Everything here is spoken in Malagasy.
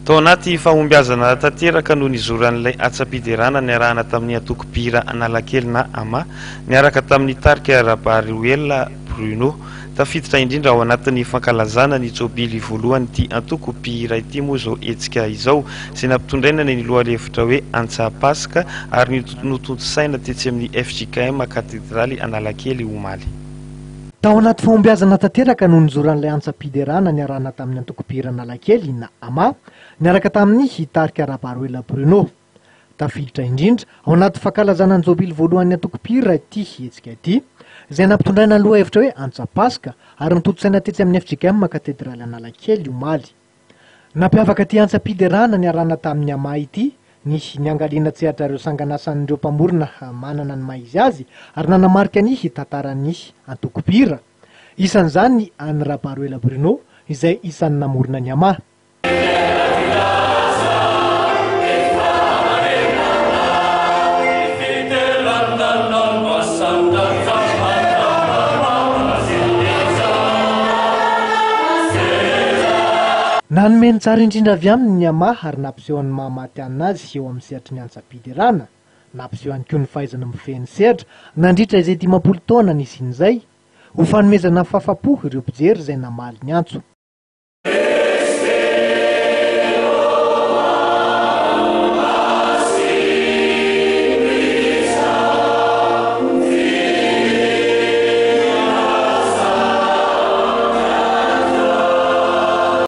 Tao anaty fahombiazana tanteraka no nizoran'ilay antsam-piderana niarahana tamin'ny antoko mpihira Analakely na ama, niaraka tamin'ny tarika Rabarioela Bruno. Tafiditra indrindra ao anatin'ny fankalazana ny jobily voalohan'ity antoko mpihira ity moa izao hetsika izao, izay nampitondraina ny lohahevitra hoe Antsa Paska ary notontosaina tetsy amin'ny fjkm Katedraly Analakely omaly. Tao anaty fahombiazana tanteraka no nizoran'ilay antsam-piderana niarahana tamin'ny antoko mpihira Analakely na ama, niaraka tamin'ny tarika Rabaroela Bruno. Tafiditra indrindra ao anaty fankalazana ny jobily voalohan'ny antoko mpihira ity hetsika ity, izay nampitondraina ny lohahevitra hoe Antsa Paska ary notontosaina tetsy amin'ny fjkm Katedraly Analakely omaly. Nampiavaka ity antsam-piderana niarahana tamin'ny ama ity ny niangaliana an-tsehatra ireo sanganasan'ireo mpamorona manana ny maha izy azy ary nanamarika ny tantaran'ny antoko mpihira. Isan'izany ny an'i Rabaroela Bruno izay isan'ny namorona ny ama. Nanome ny tsara indrindra avy aminy ny ama ary nampiseho ny maha matihanina azy eo amin'ny sehatry ny antsam-piderana. Nampiseho ihany koa ny fahaizana mifehy ny sehatra nandritra izay 50 taona nisiany izay, ho fanomezana fafa-po ireo mpijery izay namaly ny antso.